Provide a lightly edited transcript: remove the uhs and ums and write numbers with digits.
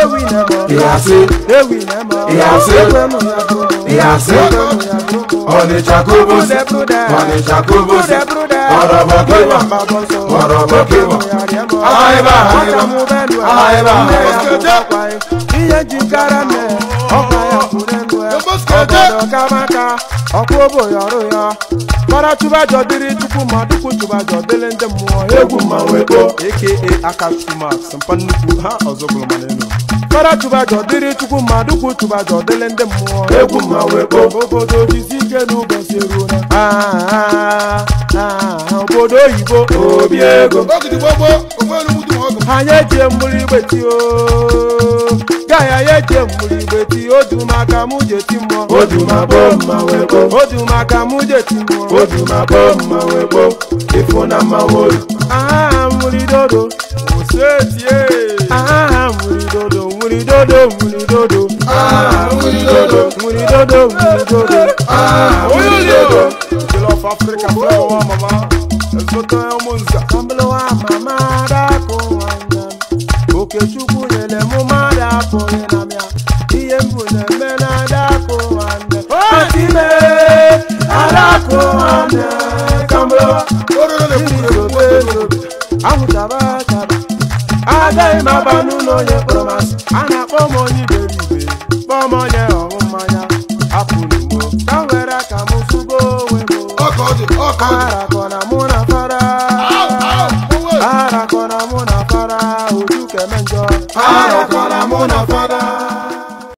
Ewi nemo, ewi nemo, Onitsha kubusi, Onitsha kubusi, Orobo kiwa, Orobo kiwa, Aiba, Aiba, Aiba. Iye jikara me, ọkwa ya furu enu, kamaka, ọkwa obo yọrọ ya. Mara chuba jọdiri chukwu ma dukwu chuba jọdiri ndị mmụọ egwu mmanwụ ego aka Akachukwu Max mpa nnukwu ha ọzọ bụrụ mana enu. Mara chuba jọdiri chukwu ma dukwu chuba jọdiri ndị mmụọ egwu mmanwụ ego. Obodo jizi ike n'ụbọchị eruo na obodo oyibo obi ego. Anyị eji mmiri igbeti o gaya ya eji mmiri igbeti odumaka mụ jeti mmụọ odumabo mmanwụ ego odumaka mụ jeti mmụọ odumabo mmanwụ ego ịfụ na mmanwụ oyi. Mmiri dodo osetie mmiri dodo mmiri dodo mmiri dodo mmiri dodo mmiri dodo mmiri dodo mmiri dodo. Girl of Africa flavor wa mama ezoto ya ụmụnza kamblowa mama dako wanya Okechukwu nyere mụ mmadụ apụghị na mịa ihe mbụ na-eme na adakụ nwanne otime adakụ nwanne kamblowa ahụchaba chaba agaghị m aba n'ụlọ onye kpọrọ m asị a na-akpọ m onye iberibe kpọọ m onye ọṅụ mmanya apụrụ m ka m were aka m sụgo onwe m arakọ na mụ na fara arakọ na mụ na fara oju keme njọ arakọ na mụ na fara.